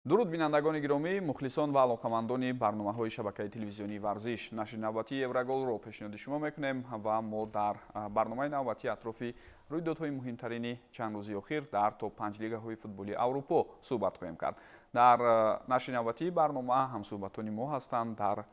Дуруд, бинандагони гиромӣ, мухлисон ва алоқамандони барномаҳои шабакаи телевизионии «Варзиш». Нашри навбатии «Евроголро» пешниҳоди шумо мекунем ва мо дар барномаи навбатӣ атрофи рӯйдодҳои муҳимтарини чанд рӯзи охир дар топ 5 лигаҳои футболи Аврупо суҳбат хоҳем кард. Дар нашри навбатии барнома ҳамсуҳбатони мо ҳастанд дар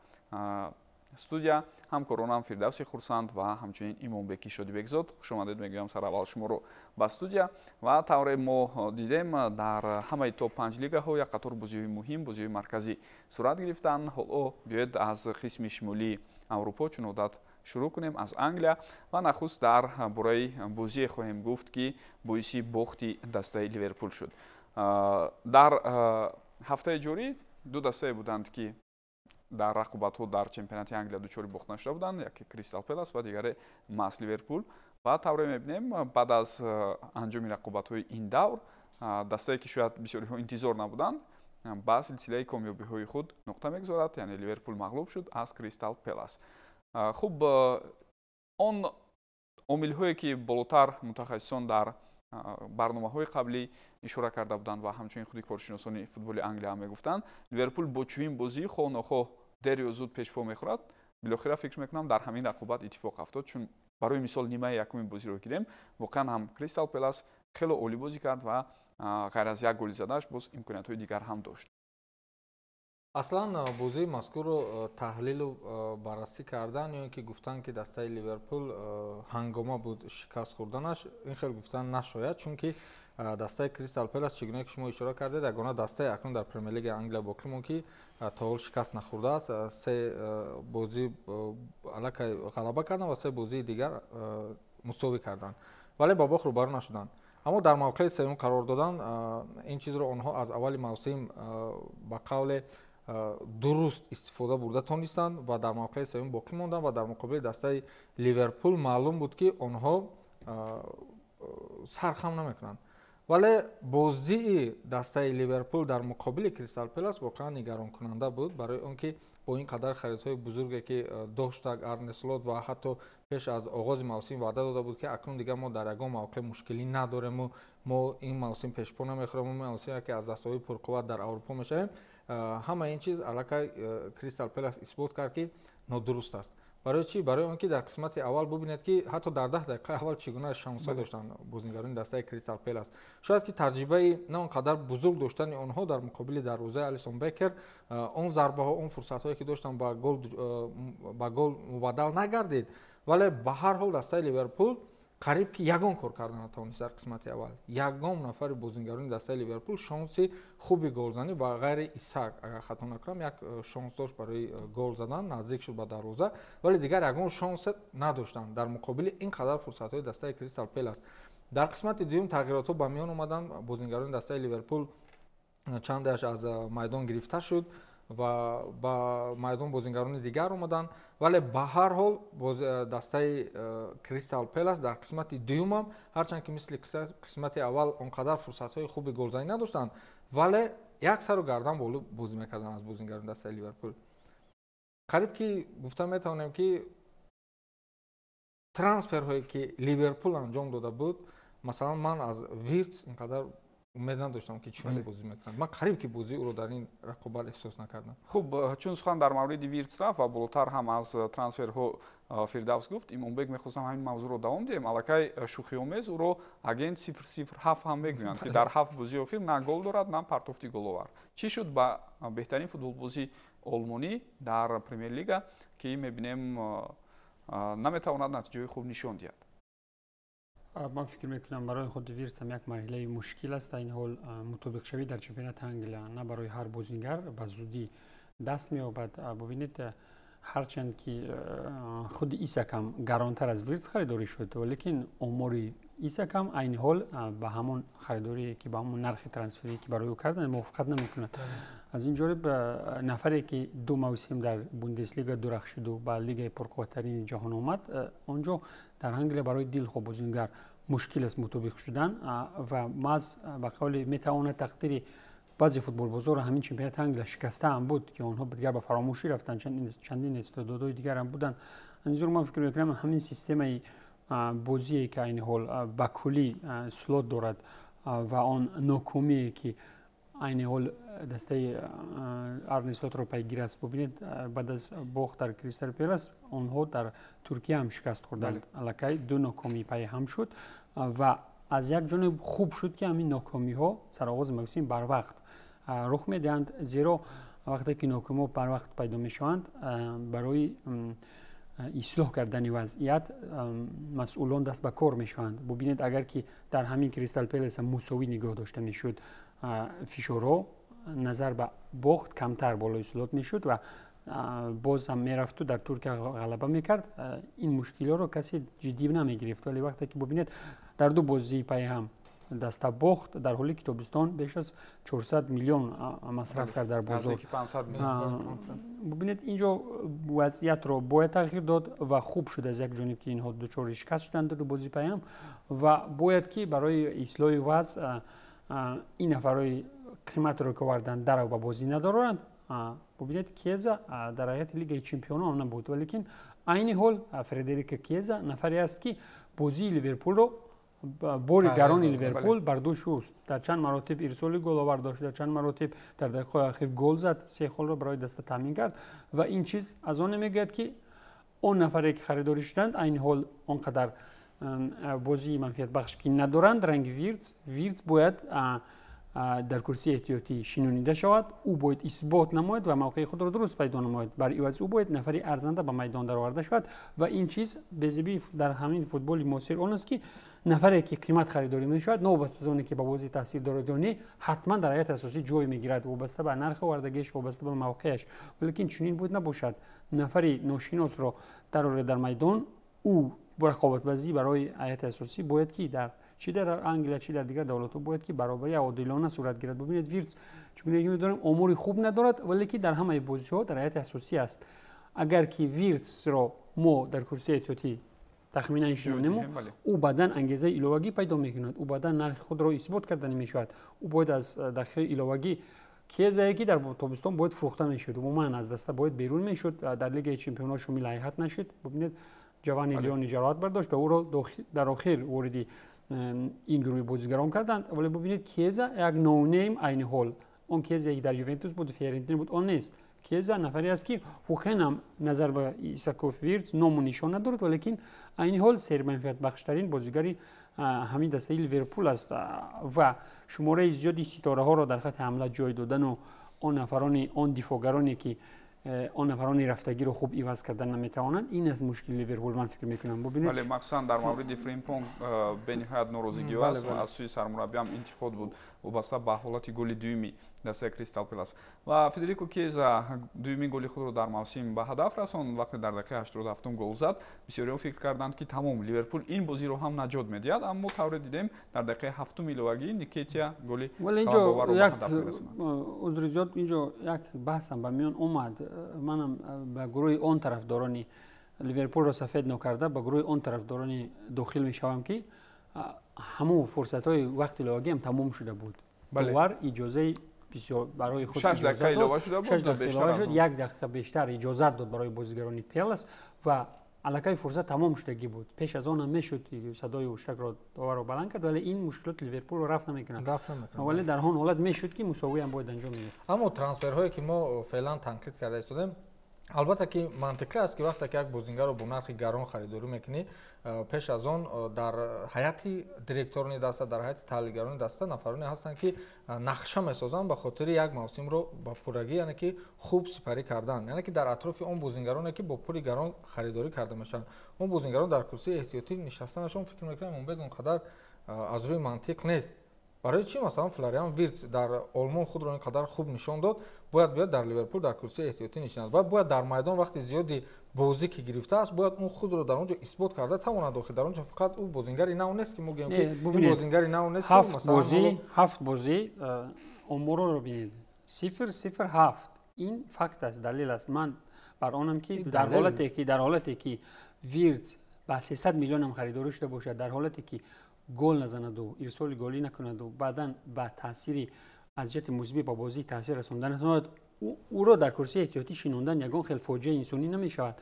студия ҳамкоронам Фирдавси Хурсанд ва ҳамчунин Имомбеки Шодибекзод. Хушомадед мегӯям сараввал шуморо ба студия. Ва тавре мо дидем, дар ҳамаи топ 5 лигаҳо як қатор бозиҳои муҳим, бозиҳои марказӣ сурат гирифтанд. Ҳоло биёед, аз қисми шимолии Аврупо чун одат шурӯъ кунем, аз Англия, ва нахуст дар бораи бозие хоҳем гуфт, ки боиси бохти дастаи Ливерпул шуд. Дар ҳафтаи ҷорӣ ду дастае буданд, ки дар рақобатҳо дар чемпионати Англия дучори бохт нашуда буданд: яке Кристал Пелас ва дигаре маҳз Ливерпул. Ва тавре мебинем, баъд аз анҷоми рақобатҳои ин давр, дастае, ки шояд бисёриҳо интизор набуданд, ба силсилаи комёбиҳои худ нуқта мегузорад, яъне Ливерпул мағлуб шуд аз Кристал Пелас. Хуб, он омилҳое, ки болотар мутахассисон дар барномаҳои қаблӣ ишора карда буданд ва ҳамчунин худи коршиносони футболи Англия ҳам мегуфтанд, Ливерпул бо чунин бозӣ хоҳ нохоҳ дер ё зуд пешпо мехӯрад, билохира фикр мекунам, дар ҳамин рақобат иттифоқ афтод. Чун барои мисол нимаи якуми бозиро гирем, воқеан ҳам Кристал Пелас хеле олӣ бозӣ кард ва ғайр аз як голи задааш боз имкониятҳои дигар ҳам дошт. Аслан бозии мазкурро таҳлилу баррасӣ кардан ё ин ки гуфтан, ки дастаи Ливерпул ҳангома буд шикаст хӯрданаш, ин хел гуфтан нашояд, чунки дастаи Кристал Пелас, чӣ гуна ки шумо ишора кардед, ягона дастаи акнун дар Премер-лигаи Англия боқӣ монд, ки то ҳол шикаст нахӯрдааст. Се бозӣ аллакай ғалаба карданд ва се бозии дигар мусовӣ карданд, вале ба бохт рӯбарӯ нашуданд. Аммо дар мавқеи сеюм қарор додан, ин чизро онҳо аз аввали мавсим ба қавле дуруст истифода бурда тонистанд ва дар мавқеи сеюм боқӣ монданд. Ва дар муқобили дастаи Ливерпул маълум буд, ки онҳо сархам намекунанд, вале бозии дастаи Ливерпул дар муқобили Кристал Пелас воқеан нигаронкунанда буд, барои он ки бо ин қадар харидҳои бузурге, ки доштак Арне Слот ва ҳатто пеш аз оғози мавсим ваъда дода буд, ки акнун дигар мо дар ягон мавқеъ мушкилӣ надорему мо ин мавсим пешпо намехӯрем, мо мавсим яке аз дастаҳои пурқувват дар Аврупо мешавем, ҳама ин чиз аллакай Кристал Пелас исбот кард, ки нодуруст аст. Барои чӣ? Барои он ки дар қисмати аввал бубинед, ки ҳатто дар 10 дақиқаи аввал чӣ гуна шансҳо доштанд бозигарони дастаи Кристал Пелас. Шояд ки таҷрибаи на он қадар бузург доштани онҳо дар муқобили дарвозаи Алисон Бекер, он зарбаҳо, он фурсатҳое, ки доштанд, ба гол мубаддал нагардид, вале ба ҳар ҳол дастаи Ливерпул қариб ки ягон кор карда натавонист. Дар қисмати аввал ягон нафари бозингарони дастаи Ливерпул шонси хуби голзанӣ, ба ғайри Исак, агар хато накунам, як шонс дошт барои гол задан, наздик шуд ба дарвоза, вале дигар ягон шонс надоштанд дар муқобили ин қадар фурсатҳои дастаи Кристал Пелас. Дар қисмати дуюм тағйиротҳо ба миён омаданд. Бозингарони дастаи Ливерпул чандеаш аз майдон гирифта шуд ва ба майдон бозингарони дигар омаданд, вале ба ҳар ҳол дастаи Кристал Пелас дар қисмати дуюмам, ҳарчанд ки мисли қисмати аввал он қадар фурсатҳои хуби голзанӣ надоштанд, вале як сару гардан боло бозӣ мекарданд аз бозингарони дастаи Ливерпул. Қариб ки гуфта метавонем, ки трансферҳое, ки Ливерпул анҷом дода буд, масалан, ман аз Виртс ин қадар умед надоштам, ки чунин бозӣ мекунад. Ман қариб ки бозии ӯро дар ин рақобат эҳсос накардам. Хуб, чун сухан дар мавриди Виртс рафт ва болотар ҳам аз трансферҳо Фирдавс гуфт, Имомбек, мехостам ҳамин мавзӯъро давом диҳем. Аллакай шӯхиомез ӯро агент 007 ҳам мегӯянд, ки дар ҳафт бозии охир на гол дорад, на партофти головар. Чӣ шуд ба беҳтарин футболбози олмонӣ дар Премер-лига, ки мебинем, наметавонад натиҷаҳои хуб нишон диҳад? Ман фикр мекунам, барои худи Виртс ҳам як марҳилаи мушкил аст. Дар ин ҳол мутобиқшавӣ дар чемпионати Англия на барои ҳар бозингар ба зудӣ даст меёбад. Бубинед, ҳарчанд ки худи Исак ҳам гаронтар аз Виртс харидорӣ шуд, валекин омори Исак ҳам айни ҳол ба ҳамон харидорие, ки ба ҳамон нархи трансферие, ки барои ӯ карданд, мувофиқат намекунад. Аз ин ҷониб, нафаре, ки ду мавсим дар Бундеслига дурахшиду ба лигаи пурқувваттарини ҷаҳон омад, он ҷо дар Англия барои дилхоҳ бозингар мушкил аст мутобиқ шудан. Ва маҳз ба қавли метавонад тақдири баъзе футболбозоро ҳамин чемпионати Англия шикаста ҳам буд, ки онҳо дигар ба фаромӯшӣ рафтанд, чандин истеъдодҳои дигар ҳам буданд. Аз ман фикр мекунам, ҳамин системаи бозие, ки айни ҳол ба куллӣ Слот дорад, ва он нокомие, ки Айни ҳол дастаи Арне Слотро пайгир аст. Бубинед, баъд аз бохт дар Кристал Пелас онҳо дар Туркия ҳам шикаст хӯрданд. Аллакай ду нокомӣ пайи ҳам шуд ва аз як ҷониб хуб шуд, ки ҳамин нокомиҳо сароғози мавсим барвақт рух медиҳанд, зеро вақте ки нокомиҳо барвақт пайдо мешаванд, барои ислоҳ кардани вазъият масъулон даст ба кор мешаванд. Бубинед, агар ки дар ҳамин Кристал Пеласа мусовӣ нигоҳ дошта мешуд, фишорҳо назар ба бохт камтар болои Слот мешуд ва боз ҳам мерафту дар Туркия ғалаба мекард, ин мушкилиҳоро касе ҷиддӣ намегирифт. Вале вақте ки бубинед, дар ду бозии пайи ҳам даста бохт, дар ҳоле ки тобистон беш аз 400 миллион масраф кард дар бозор. Бубинед, инҷо вазъиятро бояд тағйир дод ва хуб шуд аз як ҷониб, ки инҳо дучори шикаст шуданд ду бозии пайҳам ва бояд ки барои ислоҳи вазъ ин нафарҳои қиматро ки оварданд дарав ба бозӣ надоранд. Бубинед, Кеза дар ҳайати Лигаи чемпионон ҳам набуд, валекин айни ҳол Фредерико Кеза нафаре аст, ки бозии Ливерпулро, бори гарони Ливерпул бар дӯш ӯст. Дар чанд маротиб ирсоли гол овард дошт, дар чанд маротиб дар дақиқаҳои ахир гол зад, се холро барои даста таъмин кард ва ин чиз аз он мегӯяд, ки он нафаре ки харидорӣ шуданд, айни ҳол он қадар бозии манфиатбахш ки надоранд. Ранги Вирц бояд дар курсии эҳтиётӣ шинонида шавад, ӯ бояд исбот намояд ва мавқеи худро дуруст пайдо намояд. Бар ивази ӯ бояд нафари арзанда ба майдон дароварда шавад ва ин чиз безебӣ дар ҳамин футболи муосир он аст, ки нафаре ки қимат харидорӣ мешавад, новобаста аз оне ки ба бозӣ таъсир дорад ё не, ҳатман дар ҳайати асосӣ ҷой мегирад, вобаста ба нархи овардагиаш, вобаста ба мавқеаш. Валекин чунин буд набошад, нафари ношиносро дарорад дар майдон, ӯ рақобатбазӣ барои ҳайати асосӣ бояд ки дар чӣ дар Англия, чӣ дар дигар давлатҳо бояд ки баробарии одилона сурат гирад. Бубинед, Вирц, чунки медонем, омори хуб надорад, вале ки дар ҳамаи бозиҳо дар ҳайати асосӣ аст. Агар ки Вирцро мо дар курсии эҳтиётӣ тахминан шинонем, ӯ баъдан ангезаи иловагӣ пайдо мекунад, ӯ баъдан нархи худро исбот карда намешавад. Ӯ бояд аз дақиқаи иловагӣ, Кезае ки дар тобистон бояд фурӯхта мешуд, умуман аз даста бояд берун мешуд, дар Лигаи чемпионҳо шомил ҳайат нашуд. Бубинед, Ҷовани Леони ҷароҳат бардошт ва ӯро дар охир вориди ин гурӯҳи бозигарон карданд. Вале бубинед, Кеза як no name айни ҳол, он Кезае ки дар Ювентус буд, Фиорентина буд, он нест. Кеза нафаре аст, ки воқеан ҳам назар ба Исаков, Вирц ному нишон надорад, валекин айни ҳол серманфиатбахштарин бозигари ҳамин дастаи Ливерпул аст ва шумораи зиёди ситораҳоро дар хати ҳамла ҷой додану он нафарони, он дифоъгароне ки он нафарони рафтагиро хуб иваз кардан наметавонанд, ин аст мушкили Ливерпул, ман фикр мекунам. Бубинед, бале, махсусан дар мавриди Фримпонг бениҳоят норозигиҳо аст, аз сӯи сармураббиам интиқод буд вобаста ба ҳолати голи дуюми дастаи Кристал Пелас. Ва Федерико Кеза дуюмин голи худро дар мавсим ба ҳадаф расонд. Вақте дар дақиқаи 87-ум гол зад, бисёриҳо фикр карданд, ки тамом, Ливерпул ин бозиро ҳам наҷот медиҳад, аммо тавре дидем, дар дақиқаи ҳафтум иловагӣ Никетия голи ғалабаоварро ба ҳадаф мерасонад. Узри зиёд, инҷо як баҳсам ба миён омад. Манам ба гурӯҳи он тарафдорони Ливерпулро сафед нокарда, ба гурӯҳи он тарафдорони дохил мешавам, ки ҳамон фурсатҳои вақти иловагиам тамом шуда буд. Довар иҷозаи бисёр барои худ шаш дақиқа илова шуда буд, бештар, як дақиқа бештар иҷозат дод барои бозигарони Пелас ва аллакай фурсат тамом шудагӣ буд. Пеш аз он ҳам мешуд садои ҳушакро доварро баланд кард, вале ин мушкилоти Ливерпулро рафт намекунад. Вале дар он ҳолат мешуд, ки мусовиам бояд анҷом медод. Аммо трансферҳое ки мо феълан танқид карда истодем, албатта ки мантиқӣ аст, ки вақте ки як бозингарро бо нархи гарон харидорӣ мекунӣ, пеш аз он дар ҳайати директорони даста, дар ҳайати таҳлилгарони даста нафароне ҳастанд, ки нақша месозанд ба хотири як мавсимро ба пуррагӣ, яъне ки хуб сипарӣ кардан, яъне ки дар атрофи он бозингароне ки бо пули гарон харидорӣ карда мешаванд, он бозингарон дар курсии эҳтиётӣ нишастанашон, фикр мекунам, Умбек, он қадар аз рӯи мантиқ нест. Барои чӣ масалан Флориан Вирц дар Олмон худро ин қадар хуб нишон дод, бояд биёд дар Ливерпул дар курсии эҳтиётӣ нишинад ва бояд дар майдон вақти зиёди бозӣ ки гирифтааст, бояд он худро дар он ҷо исбот карда тавонад? Охир дар он ҷо фақат ӯ бозингари нав нест, ки мо гӯем, ки ин бозингари нав нест. Ҳафт бозӣ, ҳафт бозӣ, оморро бинед: 0-0-7. Ин факт аст, далел аст. Ман бар онам, ки дар ҳолате ки Вирц ба 300 миллионам харидорӣ шуда бошад, дар ҳолате ки гол назанаду ирсоли голӣ накунаду баъдан ба таъсири аз ҷиҳати мусбӣ ба бозӣ таъсир расонда натавонад, ӯро дар курсии эҳтиётӣ шинондан ягон хел фоҷиаи инсонӣ намешавад.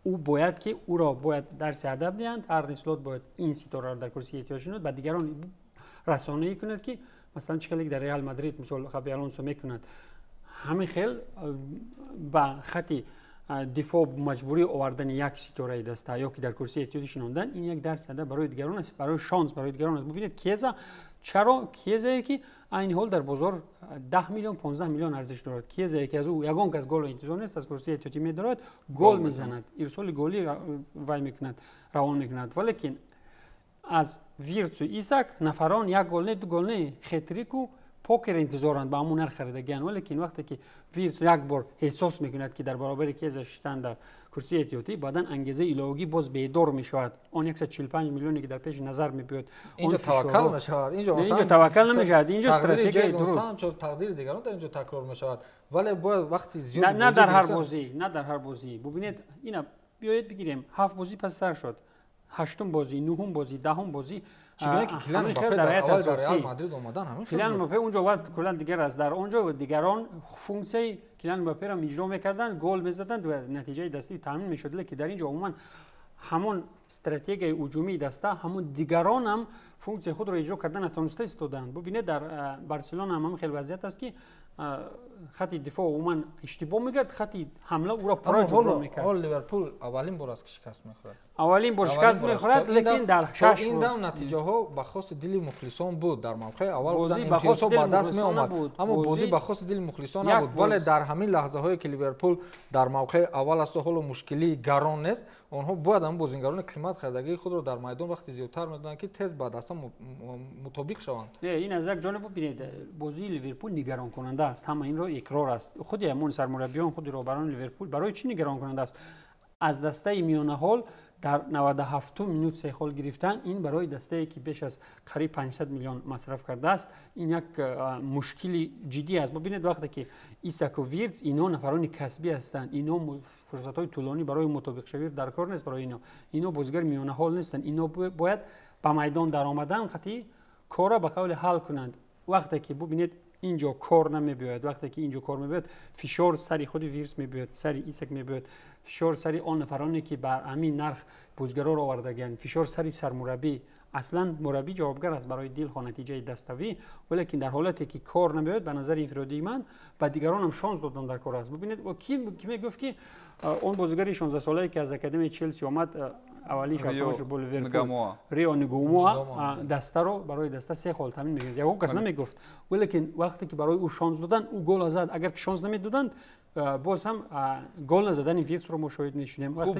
Ӯ бояд ки ӯро бояд дарси адаб диҳанд. Арне Слот бояд ин ситораро дар курсии эҳтиёт шинонад, ба дигарон расонаӣ кунад, ки Масалан, чӣ хеле дар Реал Мадрид мисол Хаби Алонсо мекунад, ҳамин хел ба хати дифоъ маҷбурӣ овардани як ситораи даста ё ки дар курсии эҳтиётӣ шинондан, ин як дарс барои дигарон аст, барои шонс барои дигарон аст. Бубинед, Кеза, чаро Кезае ки айни ҳол дар бозор 10 миллион, 15 миллион арзиш дорад, Кезае ки аз ӯ ягон кас голро интизор нест, аз курсии эҳтиётӣ медорад, гол мезанад, ирсоли голӣ вай мекунад, равон мекунад. Валекин аз Виртсу Исак нафарон як гол не, ду гол не, хетрику покер интизоранд, ба ҳамун нарх харидагианд. Валекин вақте ки Виртс як бор эҳсос мекунад, ки дар баробари Кеза шиштан дар курсии эҳтиётӣ, баъдан ангезаи иловагӣ боз бедор мешавад. Он 145 миллионе ки дар пеши назар мебиёд, инҷо таваккал мешавад. Инҷо таваккал намешавад, инҷо стратегияи дуруст, тақдири дигарон дар инҷо такрор мешавад. Вале бояд вақти зиёд на дар ҳар бозӣ, на дар ҳар бозӣ. Бубинед, ина биёед бигирем, ҳафт бозӣ пас сар шуд, ҳаштум бозӣ, нуҳум бозӣ, даҳум бозӣ. Чигуна ки Килиан Мбаппе дар аввал дар Реал Мадрид омадан, ҳамин Килиан Мбаппе онҷо вазъ куллан дигар аст. Дар онҷо дигарон функсияи Килиан Мбапперо иҷро мекарданд, гол мезаданд ва натиҷаи дастӣ таъмин мешуд. Лекин дар инҷо умуман ҳамон стратегияи ҳуҷумии даста, ҳамон дигарон ҳам функсияи худро иҷро карда натониста истоданд. Бубинед, дар Барселона ҳам ҳамин хел вазъият аст, ки хати дифоъ умуман иштибоҳ мекард, хати ҳамла ӯро пурра ҷуброн мекард. Ҳол Ливерпул аввалин бор аст, ки шикаст мехӯрад. Аввалин бор шикаст мехӯрад, лекин дар шаш ин дам натиҷаҳо ба хости дили мухлисон буд. Дар мавқеи аввал будан, имтиёзҳо ба даст меомад, аммо бозӣ ба хости дили мухлисон набуд. Вале дар ҳамин лаҳзаҳое ки Ливерпул дар мавқеи аввал асту ҳоло мушкилии гарон нест, онҳо бояд ҳамин бозингарони қимат харидагии худро дар майдон вақти зиёдтар медоданд, ки тез ба даста мутобиқ шаванд. Ин аз як ҷониб, бубинед, бозии Ливерпул нигаронкунанда аст, ҳама инро иқрор аст. Худи ҳамон сармураббиён, худи роҳбарони Ливерпул. Барои чӣ нигаронкунанда аст? Аз дастаи миёнаҳол дар 97 минут се хол гирифтан, ин барои дастае ки беш аз қариб 500 миллион масраф кардааст, ин як мушкили ҷиддӣ аст. Бубинед, вақте ки Исаку, Виртс, ино нафарони касбӣ ҳастанд, ино фурсатҳои тӯлонӣ барои мутобиқшавӣ дар кор нест барои ино. Ино бозигари миёнаҳол нестанд, ино бояд ба майдон даромадан қатъи корро ба қавли ҳал кунанд. Вақте ки бубинед, инҷо кор намебиёяд, вақте ки инҷо кор мебиёяд, фишор сари худи Виртс мебиёяд, сари Исак мебиёяд, фишор сари он нафароне ки бар ҳамин нарх бозигароро овардагианд, фишор сари сармураббӣ. Аслан мураббӣ ҷавобгар аст барои дилхоҳ натиҷаи даставӣ, валекин дар ҳолате ки кор намеояд, ба назари инфиродии ман, ба дигаронам шонс додан дар кор аст. Бубинед, ки мегуфт, ки он бозигари 16-солае ки аз академияи Челси омад, аввалин шартномаашро бо Ливерпул, Рио Нгумоа, дастаро барои даста се хол таъмин мекард. Ягон кас намегуфт, валекин вақте ки барои ӯ шонс доданд, ӯ гол зад. Агар ки шонс намедоданд, боз ҳам гол назадани Виртсро мо шоҳид мешудем. Хуб,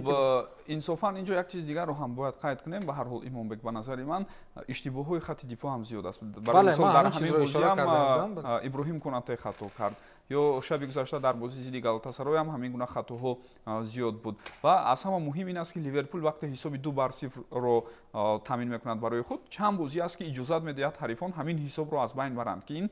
инсофан инҷо як чиз дигарро ҳам бояд қайд кунем. Ба ҳар ҳол, Имомбек, ба назари ман, иштибоҳҳои хати дифоъ ҳам зиёд аст. Барои мисол, дар ҳамин бозӣ ҳам Иброҳим Конате хато кард, ё шаби гузашта дар бозии зидди Галатасарой ҳам ҳамин гуна хатоҳо зиёд буд. Ва аз ҳама муҳим ин аст, ки Ливерпул вақте ҳисоби 2-0-ро таъмин мекунад барои худ, чанд бозӣ аст, ки иҷозат медиҳад ҳарифон ҳамин ҳисобро аз байн баранд, ки ин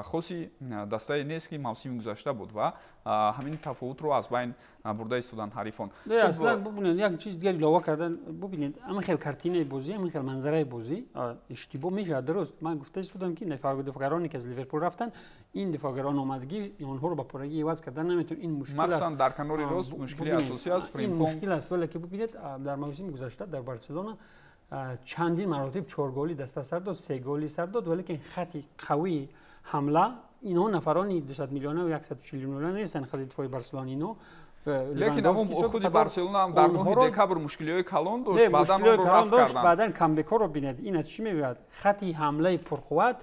хоси дастае нест, ки мавсими гузашта буд ва ҳамин тафовутро аз байн бурда истоданд ҳарифон. Аслан бубинед, як чиз дигар илова кардан. Бубинед, ҳамин хел картинаи бозӣ, ҳамин хел манзараи бозӣ, иштибоҳ мешавад, дуруст. Ман гуфта истодам, ки дифоъгароне ки аз Ливерпул рафтанд, ин дифоъгарон омадагӣ онҳоро ба пуррагӣ иваз кардан наметавон, ин мушкил аст. Махсусан дар канори рост мушкили асосӣ аст. Ин мушкил аст, вале ки бубинед, дар мавсими гузашта дар Барселона чандин маротиб чорголӣ даста сар дод, сеголӣ сар дод, валекин хати қавии ҳамла, инҳо нафарони 200 миллиона ва 140 миллиона нестанд, хати дифои Барселона ино. Лекин ҳамон худи Барселона ҳам дар моҳи декабр мушкилиҳои калон дошт, баъдан онро рафт карданд. Баъдан камбекҳоро бинед, ин аз чӣ мегӯяд? Хати ҳамлаи пурқувват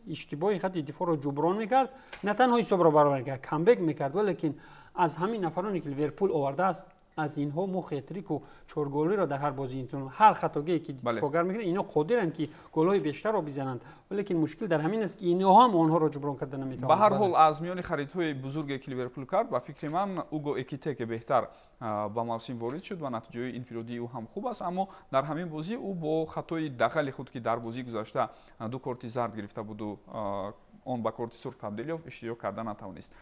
иштибоҳи хати дифоъро ҷуброн мекард, на танҳо ҳисобро баробар мекард, камбек мекард. Валекин аз ҳамин нафароне ки Ливерпул овардааст, аз инҳо мо хетрику чорголиро дар ҳар бозӣ интизор. Ҳар хатогие ки дифоъгар мекунад, ино қодиранд, ки голҳои бештарро бизананд, валекин мушкил дар ҳамин аст, ки ино ҳам онҳоро ҷуброн карда наметавонанд. Ба ҳар ҳол, аз миёни харидҳои бузурге ки Ливерпул кард, ба фикри ман, Уго Экитеке беҳтар ба мавсим ворид шуд ва натиҷаи инфиродии ӯ ҳам хуб аст. Аммо дар ҳамин бозӣ ӯ бо хатои дағали худ, ки дар бозии гузашта ду корти зард гирифта буду он ба корти сурх табдил ёфт, иштирок карда натавонист.